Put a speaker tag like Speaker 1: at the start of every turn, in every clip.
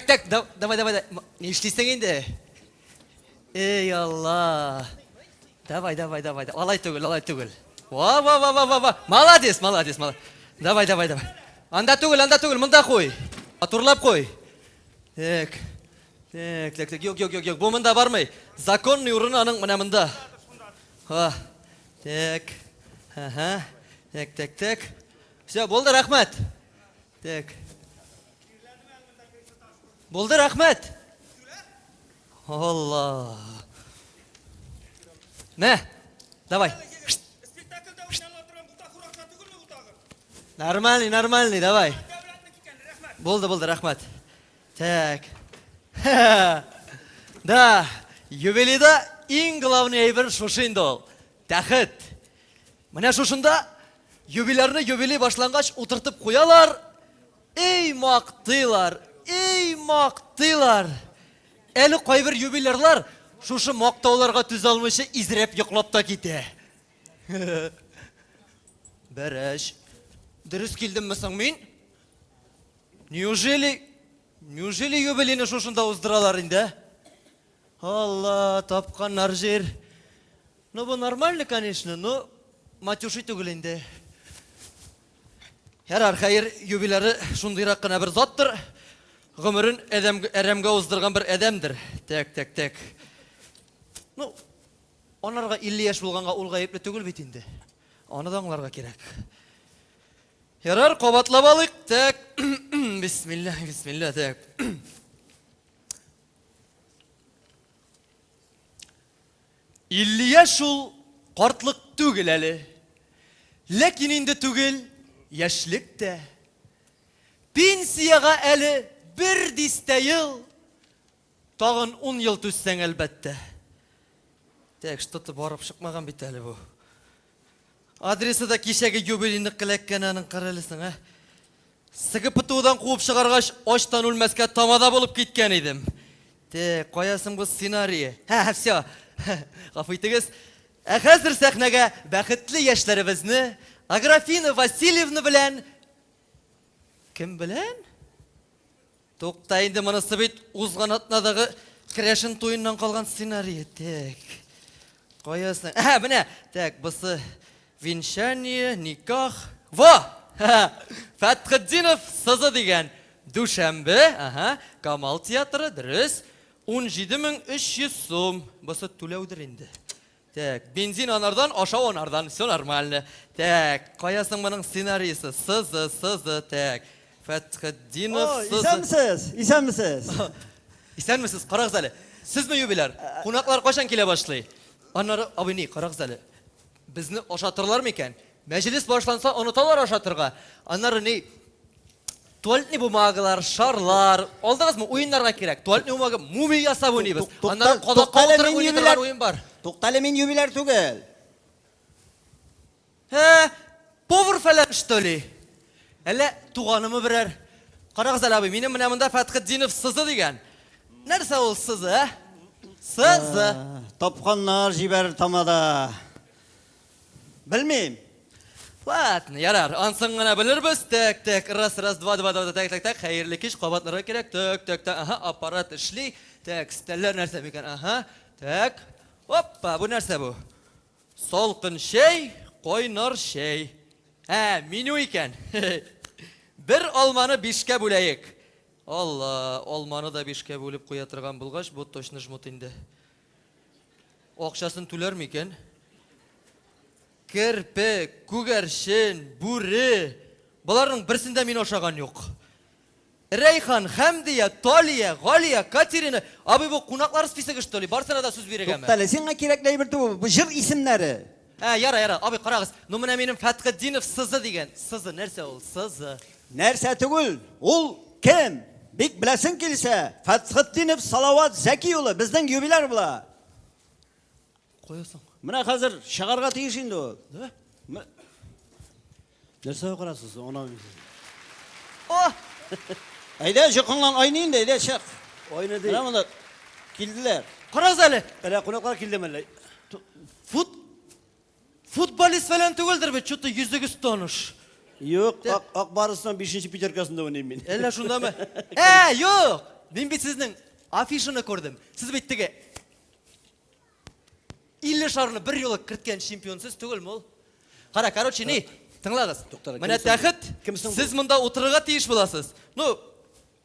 Speaker 1: Так, так, давай, давай, давай. Ни эшлисең инде? Эй, Алла. Давай, давай, давай. Алай түгел, алай түгел. Ва, ва, ва, ва, ва, ва. Молодец, молодец, молодец. Давай, давай, давай. Анда түгел, анда түгел, монда куй. Матурлап куй. Так. Так, так, так. Юк, юк, юк, юк. Бу монда бармый. Законный урыны аның менә монда. Ха. Так. Ага. Так, так, так. Все, булды, рәхмәт. Так. Булды, рәхмәт. Алла. Мә, давай. Нормальный, нормальный, давай. Булды, булды, рәхмәт. Так. Да, юбилейда иң главный әйбер шушы инде ул. Тәхет. Менә шушында юбилярны юбилей башлангач утыртып куялар. Эй, мактыйлар, эй, мактыйлар. Әле кайбер юбилярлар шушы мактауларга түзә алмыйча изрәп йоклап та китә. Бәрәч. Дөрес килдемме соң мин? Неужели, неужели юбилейны шушында уздыралар инде? Алла, тапканнар җир. Ну, бу нормально, конечно, но матюши түгел инде. Ярар, хәер, юбиляры шундыйрак кына бер заттыр. Гомерен әдәм, әрәмгә уздырган бер әдәмдер. Так, так, так. Ну, анарга 50 яшь булганга ул гаепле түгел бит инде. Аны да аңларга кирәк. Ярар, кабатлап алыйк. Так, бисмилла, бисмилла, так. 50 яшь ул картлык түгел әле. Ләкин инде түгел яшьлек тә. Пенсиягә әле бер дистә ел, тагын ун ел түзсәң, әлбәттә. Так, что-то барып чыкмаган бит әле бу. Адресы да кичәге юбилейныкы эләккән аның, карале соң, ә. СГПТУдан куып чыгаргач, ачтан үлмәскә тамада булып киткән идем. Тек, кая соң бу сценарие? Һә, все. Гафу итегез. Ә хәзер сәхнәгә бәхетле яшьләребезне Аграфина Васильевна белән Кем белән? Тукта инде, монысы бит узган атнадагы керәшен туеннан калган сценарий. Так. Кая соң? Әһә, менә. Так, бусы венчание, никах. Во! Фәтхетдинов сызы дигән. Дүшәмбе, ага, Камал театры, дөрес. 17300 сум. Бусы түләүдер инде. Так, бензин анардан, ашау анардан, все нормально. Так, кая соң моның сценариясе? Сызы, сызы, так. Фәтхетдинов, сызы.
Speaker 2: Исәнмесез, исәнмесез.
Speaker 1: Исәнмесез, карагыз әле. Сезме юбиляр? Кунаклар кайчан килә башлый? Аннары, абый, ни, карагыз әле. Безне ашатырлар микән? Мәҗлес башланса, оныталар ашатырга. Аннары ни, Туалетный бумагалар, шарлар. Алдыгызмы? Уеннарга кирәк. Туалетный бумага, мумия ясап уйныйбыз. Аннары кадакка утырып уйный торган уен бар.
Speaker 2: Туктале, мин юбиляр түгел.
Speaker 1: Ә, повар фәлән, что ли? Әллә туганымы берәр? Карагыз әле, абый, минем менә монда Фәтхетдинов сызы дигән. Нәрсә ул сызы, ә? Сызы.
Speaker 2: Тапканнар җибәрер тамада. Белмим.
Speaker 1: Ладно, ярар, ансын гына белербез. Так, так, раз, раз, два, два, два, так, так, так, хәерле кич, кабатларга кирәк. Так, так, так, ага, аппарат эшли. Так, стәлләр нәрсә микән? Ага, так. Опа, бу нәрсә бу? Салкын чәй, кайнар чәй. Ә, меню икән. Бер алманы бишкә бүләек. Алла, алманы да бишкә бүлеп куя торган булгач, бу точно жмут инде. Акчасын түләр микән? Керпе, күгәрчен, бүре. Боларның берсен дә мин ашаган юк. Рәйхан, Хәмдия, Талия, Галия, Катерина. Абый, бу кунаклар списогы что ли? Барсына да сүз бирергәме?
Speaker 2: Туктале, сиңа кирәкле әйбер түгел, бу җыр исемнәре.
Speaker 1: Ә, яра, яра, абый, карагыз. Ну менә минем Фәтхетдинов сызы дигән. Сызы, нәрсә ул? Сызы.
Speaker 2: Нәрсә түгел, ул кем? Бик беләсең килсә, Фәтхетдинов Салават Зәки улы безнең юбиляр була.
Speaker 1: Кая соң?
Speaker 2: Менә хәзер чыгарга тиеш инде ул.
Speaker 1: Да?
Speaker 2: Нәрсә карасыз, аңламыйм.
Speaker 1: О!
Speaker 2: Әйдә, җокыңнан айны инде, әйдә чык.
Speaker 3: Айны ди.
Speaker 2: Менә монда килделәр.
Speaker 1: Карагыз әле.
Speaker 3: Әллә кунаклар килдеме әллә?
Speaker 1: Фут Футболист фәлән түгелдер бит, что-то йөзегез таныш.
Speaker 3: Юк, ак, ак барысының бишенче пятеркасында уйныйм мин.
Speaker 1: Әллә шундамы? Ә, юк! Мин бит сезнең афишаны күрдем. Сез бит теге 50 шарны бер юлы керткән чемпион сез түгелме ул? Кара, короче, ни? Тыңлагыз.
Speaker 3: Туктале,
Speaker 1: Менә
Speaker 3: кем соң бу?
Speaker 1: тәхет,
Speaker 3: Кем соң бу?
Speaker 1: сез монда утырырга тиеш буласыз. Ну,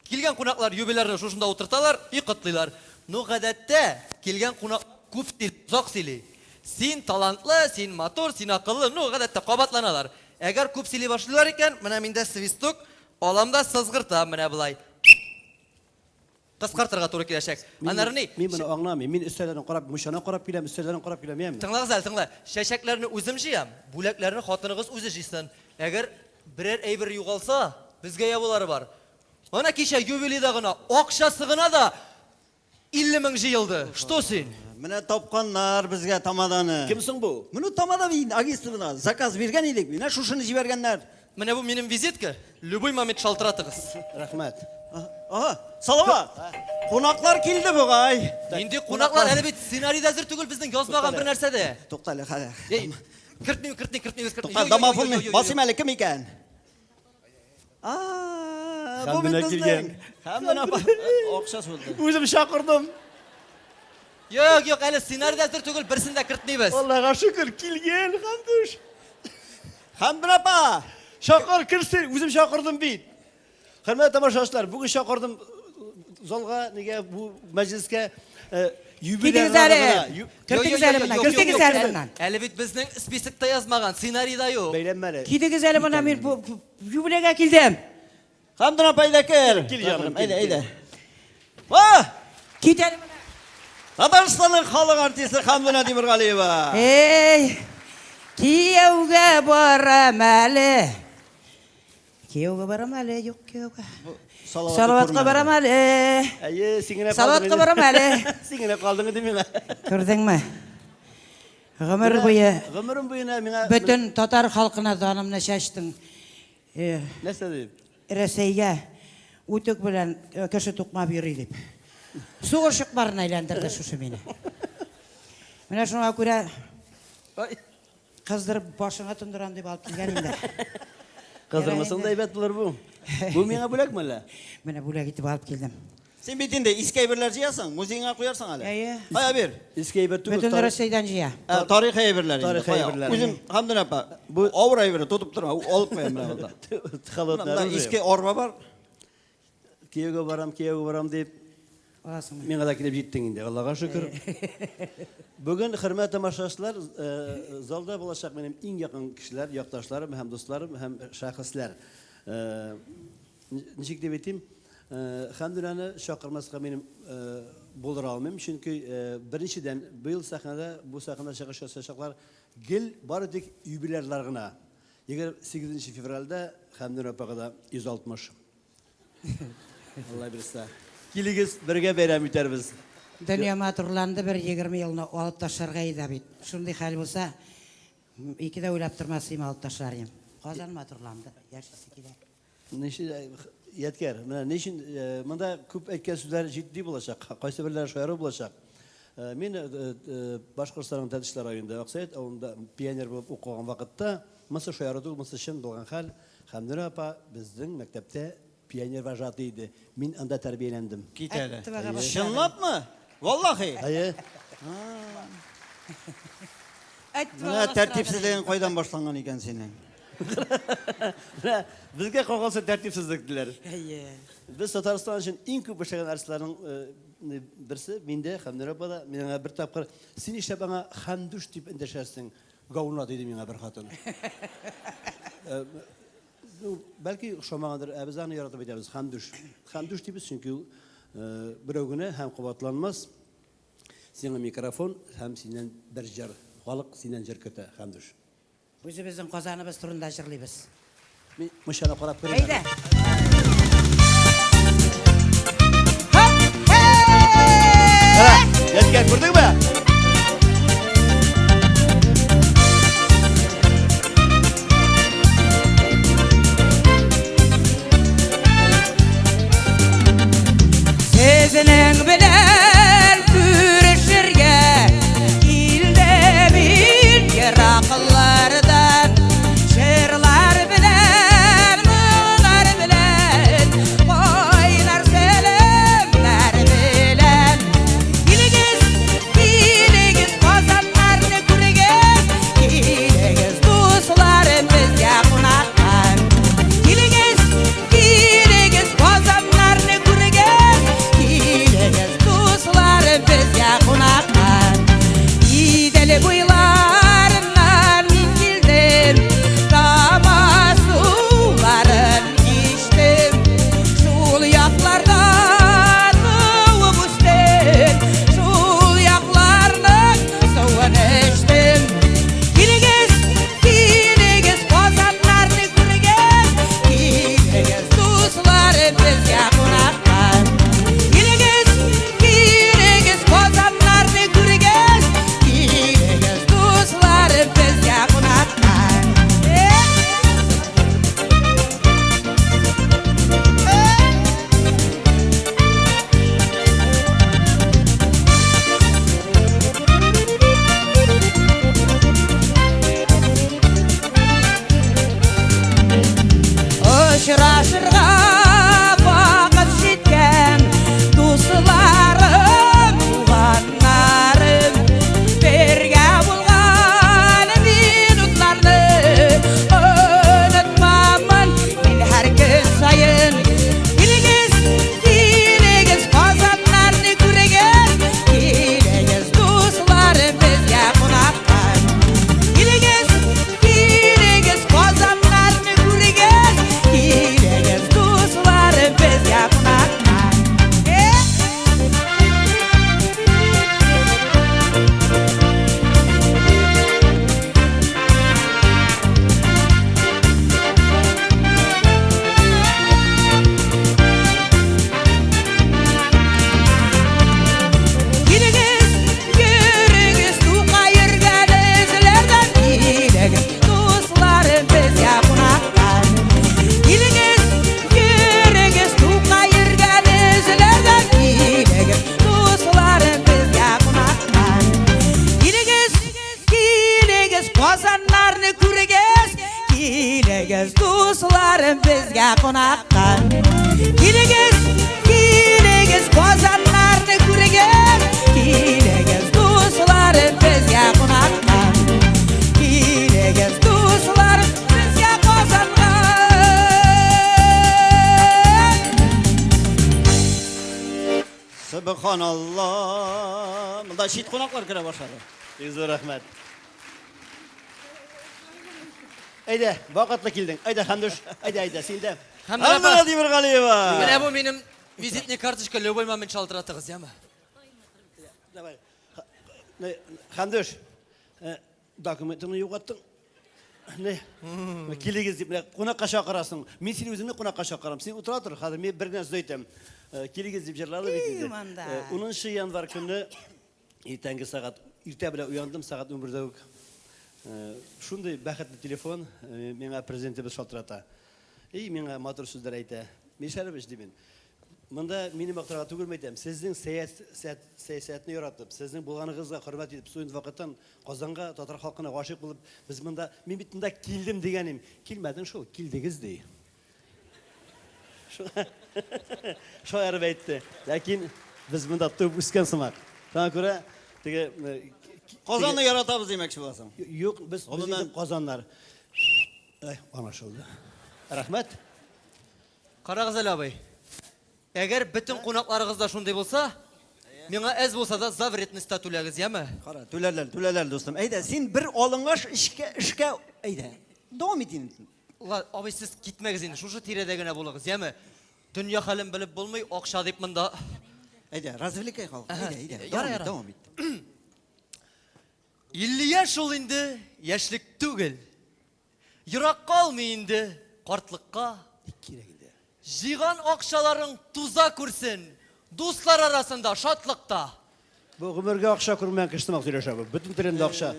Speaker 1: килгән кунаклар юбилярны шушында утырталар и котлыйлар. Ну, гадәттә, килгән кунак күп сөйли, озак сөйли. Син талантлы, син матур, син акыллы, ну, гадәттә кабатланалар. Әгәр күп сөйли башлыйлар икән, менә миндә свисток, алам да сызгыртам менә болай. Кыскартырга туры киләчәк. Аннары ни?
Speaker 3: Мин моны аңламыйм. Мин өстәлләрен карап, мунчаны карап киләм, өстәлләрен карап киләм, яме.
Speaker 1: Тыңлагыз әле, тыңла. Чәчәкләрне үзем җыям, бүләкләрне хатыныгыз үзе җыйсын. Әгәр берәр әйбер югалса, безгә ябулары бар. Ана кичә юбилейда гына, акчасы гына да 50 мең җыелды. Что син?
Speaker 2: Менә тапканнар безгә тамаданы.
Speaker 3: Кем соң бу?
Speaker 2: Моны тамада бит агентстводан заказ биргән идек. Менә шушыны җибәргәннәр.
Speaker 1: Менә бу минем визитка. Любой момент шалтыратыгыз.
Speaker 3: Рәхмәт.
Speaker 2: Ага, Салават. Кунаклар килде бугай.
Speaker 1: Нинди кунаклар? Әле бит сценарий да әзер түгел безнең, язмаган бер нәрсә дә.
Speaker 2: Тукта әле, хәзер.
Speaker 1: Эй, кертмим, кертмим, кертмибез, кертмим.
Speaker 2: Тукта, домофон басыйм әле, кем икән? А, бу бит
Speaker 3: Хәмдүнә
Speaker 2: безнең.
Speaker 3: килгән.
Speaker 2: Хәмдүнә апа. Акча сүлде.
Speaker 3: Үзем чакырдым.
Speaker 1: Юк, юк, әле сценарий да әзер түгел, берсен дә кертмибез.
Speaker 3: Аллага шөкер, килгән Хәмдүш.
Speaker 2: Хәмдүнә апа.
Speaker 3: Чакыр, керсен, үзем чакырдым бит. Хөрмәтле тамашачылар, бүген чакырдым залга, нигә бу мәҗлескә
Speaker 4: Китегез әле.
Speaker 3: юбилярны
Speaker 4: Кертегез әле моннан, кертегез әле моннан.
Speaker 1: Әле бит безнең списокта язмаган, сценарийда юк.
Speaker 3: Бәйләнмә әле.
Speaker 4: Китегез әле моннан, мин бу юбилейга килдем.
Speaker 2: Хәмдүнә апа, әйдә кер.
Speaker 3: Кил, җаным, кил,
Speaker 2: Әйдә,
Speaker 3: кил.
Speaker 2: әйдә. Ва!
Speaker 4: Кит әле моннан.
Speaker 2: Татарстанның халык артисты Хәмдүнә Тимергалиева.
Speaker 4: Эй, кияүгә барам әле. Кияүгә барам әле, юк кияүгә.
Speaker 2: Салаватны
Speaker 4: Салаватка
Speaker 2: күрмәдем.
Speaker 4: барам әле.
Speaker 3: Әйе, син генә
Speaker 4: Салаватка барам әле.
Speaker 3: Син генә калдың инде миңа.
Speaker 4: Күрдеңме? Гомер буе
Speaker 3: Гомерем буена миңа
Speaker 4: бөтен татар халкына данымны чәчтең.
Speaker 3: Нәрсә дип?
Speaker 4: Рәсәйгә үтүк белән кеше тукмап йөри дип. Сугыш чукмарына әйләндерде шушы мине. Менә шуңа күрә кыздырып башыңа тондырам дип алып килгән инде.
Speaker 3: Кыздырмасаң да әйбәт булыр бу. Бу миңа бүләкме әллә?
Speaker 4: Менә бүләк итеп алып килдем.
Speaker 2: Син бит инде иске әйберләр җыясың, музейыңа куярсың әле.
Speaker 4: Әйе.
Speaker 2: Кая бир.
Speaker 3: Иске әйбер түгел.
Speaker 4: Бөтен Рәсәйдән җыя.
Speaker 2: Ә, тарих әйберләре инде.
Speaker 3: Тарих
Speaker 2: Кая.
Speaker 3: әйберләре.
Speaker 2: Үзем Хәмдүнә апа, бу авыр әйберне тотып торма, алып куям менә монда.
Speaker 3: Холодное
Speaker 2: Монда
Speaker 3: оружие.
Speaker 2: иске арба бар.
Speaker 3: Кияүгә барам, кияүгә барам дип
Speaker 4: Аласыңмы?
Speaker 3: миңа да килеп җиттең инде, Аллага шөкер. Бүген хөрмәтле тамашачылар, залда булачак минем иң якын кешеләр, якташларым һәм дусларым һәм шәхесләр. Ничек дип әйтим, Хәмдүнәне чакырмаска минем булдыра алмыйм, чөнки беренчедән быел сәхнәдә, бу сәхнәдә чыгыш ясаячаклар гел бары тик юбилярлар гына. 28 февральдә Хәмдүнә апага да 160. Алла бирсә. Килегез, бергә бәйрәм итәрбез.
Speaker 4: Дөнья матурланды, бер 20 елны алып ташларга иде бит. Шундый хәл булса, ике дә уйлап тормас идем, алып ташлар идем. Казан матурланды, яшисе килә.
Speaker 3: Ничә Ядкәр, менә ни өчен монда күп әйткән сүзләр җитди булачак, кайсы берләре шаяру булачак. Мин Башкортстанның Тәтешле районында Аксәет авылында пионер булып укыган вакытта, монысы шаяру түгел, монысы чын булган хәл, Хәмдүнә апа безнең мәктәптә пионер вожатый иде. Мин анда тәрбияләндем.
Speaker 2: Кит әле.
Speaker 4: Әттебәгә башлады.
Speaker 2: Чынлапмы? Валлахи.
Speaker 3: Әйе.
Speaker 2: Менә тәртипсезлегең кайдан башланган икән синең?
Speaker 3: Менә безгә кагылса тәртипсезлек диләр.
Speaker 4: Әйе.
Speaker 3: Без Татарстан өчен иң күп эшләгән артистларның берсе, мин дә, Хәмдүнә апа да, мин аңа бер тапкыр, син нишләп аңа Хәмдүш дип эндәшәсең, гауна, диде миңа бер хатын. Ну, бәлки ошамагандыр, ә без аны яратып әйтәбез, Хәмдүш. Хәмдүш дибез, чөнки ул берәү генә һәм кабатланмас. Сиңа микрофон һәм синнән бер җыр. Халык синнән җыр көтә, Хәмдүш.
Speaker 4: Үзебезнең Казаныбыз турында җырлыйбыз.
Speaker 3: Мин мунчаны карап керим әле.
Speaker 4: Әйдә.
Speaker 3: Кара, Ядкәр, күрдеңме?
Speaker 4: Сезнең белән күрешергә килдем мин ераклардан. Җырлар белән, моңнар белән кайнар сәлам. Казаннарны күрегез, килегез, дусларым, безгә кунакка. Килегез, килегез, Казаннарны күрегез, килегез, дусларым, безгә кунакка. Килегез, дусларым, безгә Казанга.
Speaker 2: Сөбханалла. Монда чит кунаклар керә башлады.
Speaker 3: Бик зур рәхмәт. Әйдә, вакытлы килдең. Әйдә, Хәмдүш, әйдә, әйдә, син дә.
Speaker 1: Хәмдүнә апа.
Speaker 2: Хәмдүнә Тимергалиева.
Speaker 1: Менә бу минем визитный карточка, любой момент шалтыратыгыз, яме?
Speaker 3: Давай. Хәмдүш, э, документыңны югаттың. Не? Килегез дип, менә кунакка чакырасың. Мин сине үзеңне кунакка чакырам. Син утыра тор, хәзер мин бер генә сүз әйтәм. Э, килегез дип җырлады бит инде.
Speaker 4: Монда.
Speaker 3: 10 э, январь көнне иртәнге сәгать иртә белән уяндым, сәгать 11дә үк. Э, шундый бәхетле телефон миңа президентыбыз шалтырата. И миңа матур сүзләр әйтә. Мишәрович димин. Монда мине мактарга түгел әйтәм. Сезнең сәясәтне яратып, сезнең булганыгызга хөрмәт итеп, студент вакыттан Казанга татар халкына гашыйк булып, без монда, мин бит монда килдем дигәнем. Килмәдең шул, килдегез ди. Шаярып әйтте. Ләкин без монда туып үскән сымак. Шуңа күрә теге э,
Speaker 2: Казанны яратабыз димәкче буласың.
Speaker 3: Юк, без без инде Казаннар. Ай, аңлашылды. Рәхмәт.
Speaker 1: Карагыз әле, абый. Әгәр бөтен кунакларыгыз да шундый булса, миңа әз булса да за вредность та түләгез, яме?
Speaker 2: Кара, түләрләр, түләрләр, дустым. Әйдә, син бер алынгач эшкә, эшкә, әйдә. Дәвам ит инде.
Speaker 1: Ла, абый, сез китмәгез инде, шушы тирәдә генә булыгыз, яме? Дөнья хәлен белеп булмый, акча дип монда.
Speaker 2: Әйдә, развлекай халык. Әйдә, әйдә.
Speaker 1: Яра,
Speaker 2: Дәвам ит,
Speaker 1: яра.
Speaker 2: дәвам ит.
Speaker 1: 50 яшь ул инде, яшьлек түгел. Ерак калмый инде картлыкка.
Speaker 3: Бик кирәк инде.
Speaker 1: Җыйган акчаларың туза күрсен, дуслар арасында шатлыкта.
Speaker 3: Бу гомергә акча күрмәгән кеше сымак сөйләшә бу. Бөтен телендә акча.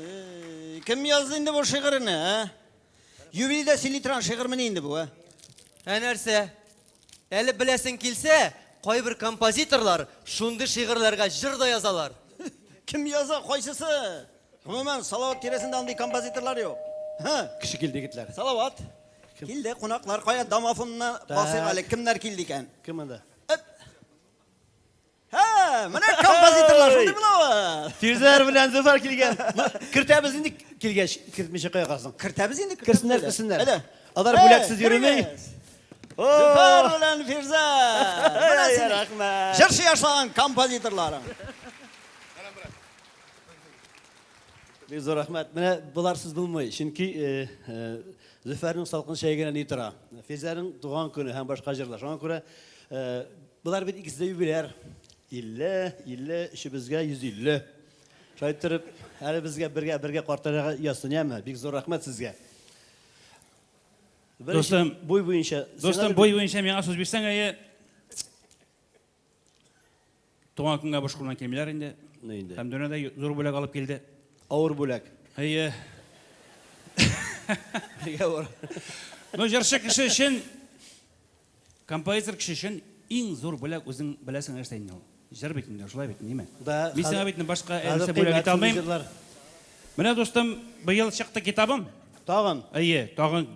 Speaker 2: Кем язды инде бу шигырьне, ә? Юбилейда сөйли торган шигырьмени инде бу, ә?
Speaker 1: Ә нәрсә? Әле беләсең килсә, кайбер композиторлар шундый шигырьләргә җыр да язалар.
Speaker 2: Кем яза, кайсысы? Гомумән, Салават тирәсендә андый композиторлар юк. Һы.
Speaker 3: Кеше килде, егетләр.
Speaker 2: Салават. Килде кунаклар. Кая домофонны басыйк әле, кемнәр килде икән?
Speaker 3: Кем анда?
Speaker 2: Һә, менә композиторлар шундый булабы.
Speaker 3: Фирзәр белән Зөфәр килгән. Кертәбез инде килгәч, кертмичә кая калсың?
Speaker 2: Кертәбез инде,
Speaker 3: Керсеннәр, керсеннәр. Алар бүләксез йөреми.
Speaker 2: Зөфәр белән Фирзәр. Менә синең
Speaker 3: рәхмәт.
Speaker 2: Җырчы яшлаган композиторларың.
Speaker 3: Бик зур рәхмәт. Менә боларсыз булмый. Чөнки э, э, Зөфәрнең салкын чәе генә ни тора. Фирзәрнең туган көне һәм башка җырлар. Шуңа күрә э, болар бит икесе дә юбиляр. 50, 50, өчебезгә 150. Шулай иттереп, әле безгә бергә бергә картайырга язсын, яме? Бик зур рәхмәт сезгә.
Speaker 5: Дустым,
Speaker 3: буй буенча.
Speaker 5: Дустым, буй буенча миңа сүз бирсәң, әйе. Туган көнгә буш кулдан килмиләр инде.
Speaker 3: Ни инде?
Speaker 5: Хәмдүнә дә зур бүләк алып килде.
Speaker 3: Авыр бүләк.
Speaker 5: Әйе.
Speaker 3: Нигә авыр?
Speaker 5: Ну, җырчы кеше өчен, композитор кеше өчен иң зур бүләк үзең беләсең нәрсә инде ул. Җыр бит инде, шулай бит, ниме?
Speaker 3: Да,
Speaker 5: Мин сиңа
Speaker 3: хәзер-
Speaker 5: бит башка
Speaker 3: хәзер
Speaker 5: нәрсә бүләк итә
Speaker 3: кыйммәт
Speaker 5: алмыйм.
Speaker 3: җырлар.
Speaker 5: Менә, дустым, быел чыкты китабым.
Speaker 3: Тагын?
Speaker 5: Әйе, тагын.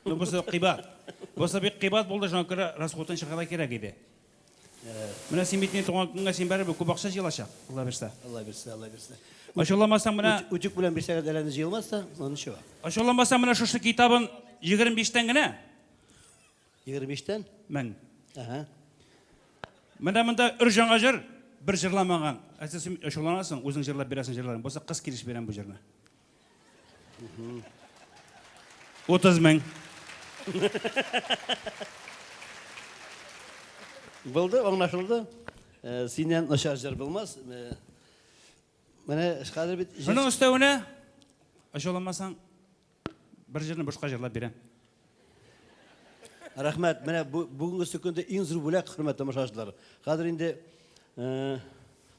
Speaker 5: Ну, бусы кыйбат. Бусы бик кыйбат булды, шуңа күрә расходын чыгарга кирәк иде. Менә син бит инде туган көнгә син барыбер күп акча җыелачак, Алла бирсә.
Speaker 3: Алла бирсә, Алла бирсә.
Speaker 5: Ачуланмасаң менә
Speaker 3: Утюг белән бирсәгез әллә ни җыелмас та, но ничего.
Speaker 5: Ачуланмасаң менә шушы китабын 25-тән генә.
Speaker 3: 25-тән?
Speaker 5: Мең.
Speaker 3: Ага.
Speaker 5: Менә монда өр жаңа җыр, бер җырламаган. Ә син ачуланасың, үзең җырлап бирәсең җырларын. Булса кыз килеш бирәм бу җырны. 30 мең.
Speaker 3: Булды, аңлашылды. Э, синнән начар җыр булмас. Э, менә хәзер бит җыр-
Speaker 5: Шуның өстәвенә ачуланмасаң бер җырны бушка җырлап бирәм.
Speaker 3: Рәхмәт. Менә бу бүгенге көндә иң зур бүләк, хөрмәтле тамашачылар. Хәзер инде э,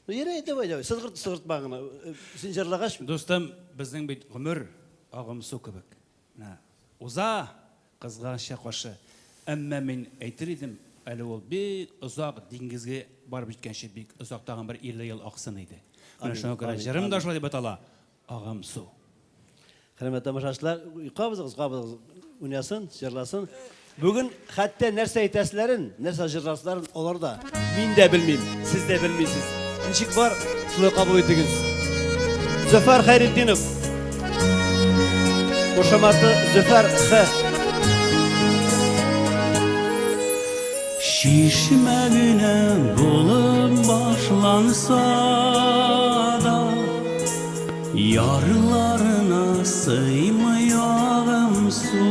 Speaker 3: ну, ярый, давай, давай. Сызгырт, сызгыртма гына. Э, син җырлагач,
Speaker 5: Дустым, безнең бит гомер агым су кебек. Менә уза, кызганычка каршы. Әмма мин әйтер идем, әле ул бик озак диңгезгә барып җиткәнче бик озак тагын бер 50 ел аксын иде. Менә шуңа күрә җырым да шулай дип атала. Агым су.
Speaker 3: Хөрмәтле тамашачылар, кабызыгыз, кабызыгыз, уйнасын, җырласын. Бүген хәтта нәрсә әйтәселәрен, нәрсә җырласыларын алар да, мин дә белмим, сез дә белмисез. Ничек бар, шулай кабул итегез. Зөфәр Хәйретдинов. Кушаматы Зөфәр Х.
Speaker 6: Чишмә генә булып башланса да, Ярларына сыймый агым су.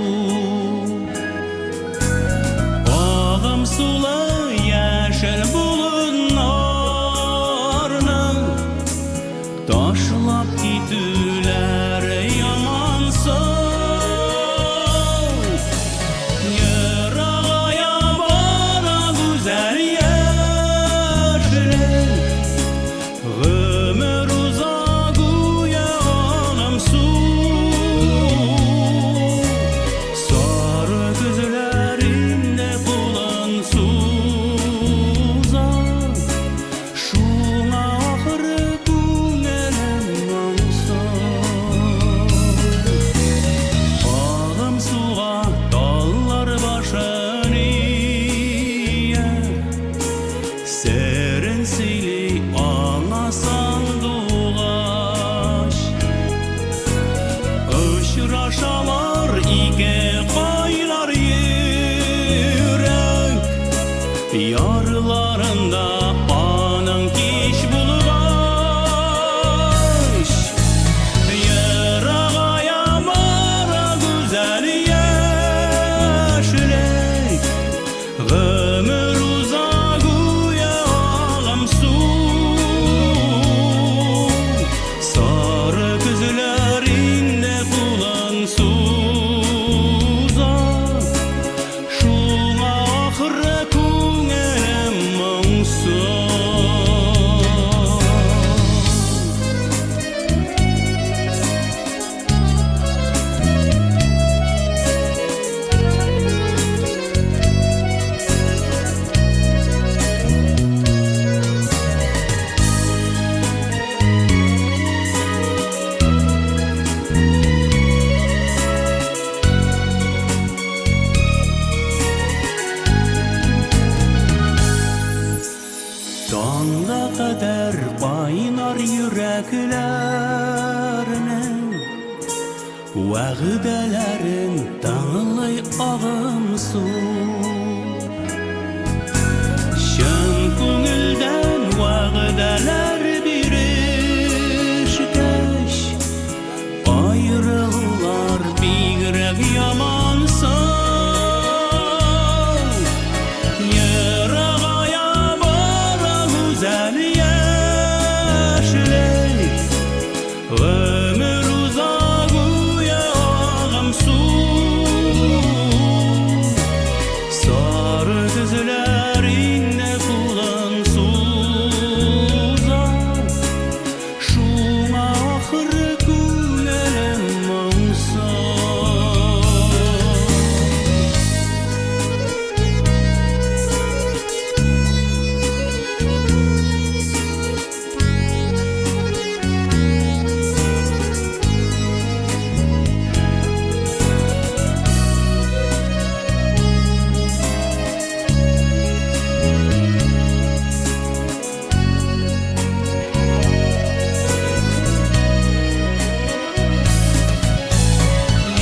Speaker 6: Агым сулы яшел болыннарны Ташлап китүләр ямансу. Ерагая бара гүзәл яшьлек, Гомер уза гүя агым су. Сары көзләр инде кулын суза, Шуңа ахры күңелем моңсу. Агым суга таллар башын ия, Серен сөйли аңа сандугач. Очрашалар ике кайнар йөрәк, Ярларында аның кич булгач. Ерагая бара гүзәл яшьлек, Гомер уза гүя агым су. Сары көзләр инде кулын суза, Шуңа ахры күңелем моңсу. Таңга кадәр кайнар йөрәкләрнең Вәгъдәләрен тыңлый агым су. Чын күңелдән вәгъдәләр бирешкәч, Аерылулар бигрәк ямансың. Ерагая бара гүзәл яшьлек, Гомер уза гүя агым су. Сары көзләр инде кулын суза, Шуңа ахры күңелем моңсу.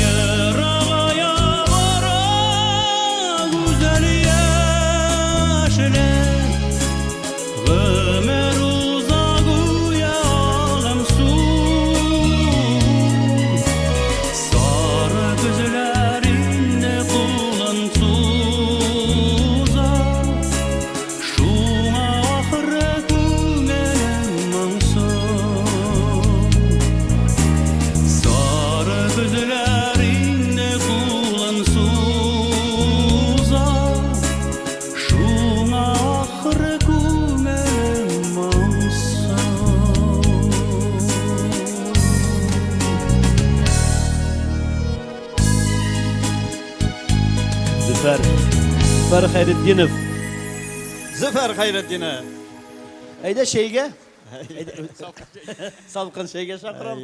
Speaker 6: Ерагая бара гүзәл яшьлек, Гомер уза гүя агым су. Сары көзләр инде кулын суза, Шуңа ахры күңелем моңсу. Сары көзләр инде кулын суза, Шуңа ахры күңелем моңсу.
Speaker 3: Зөфәр. Зөфәр Хәйретдинов.
Speaker 2: Зөфәр Хәйретдинов.
Speaker 3: Әйдә чәйгә. Әйдә. Салкын чәйгә чакырам.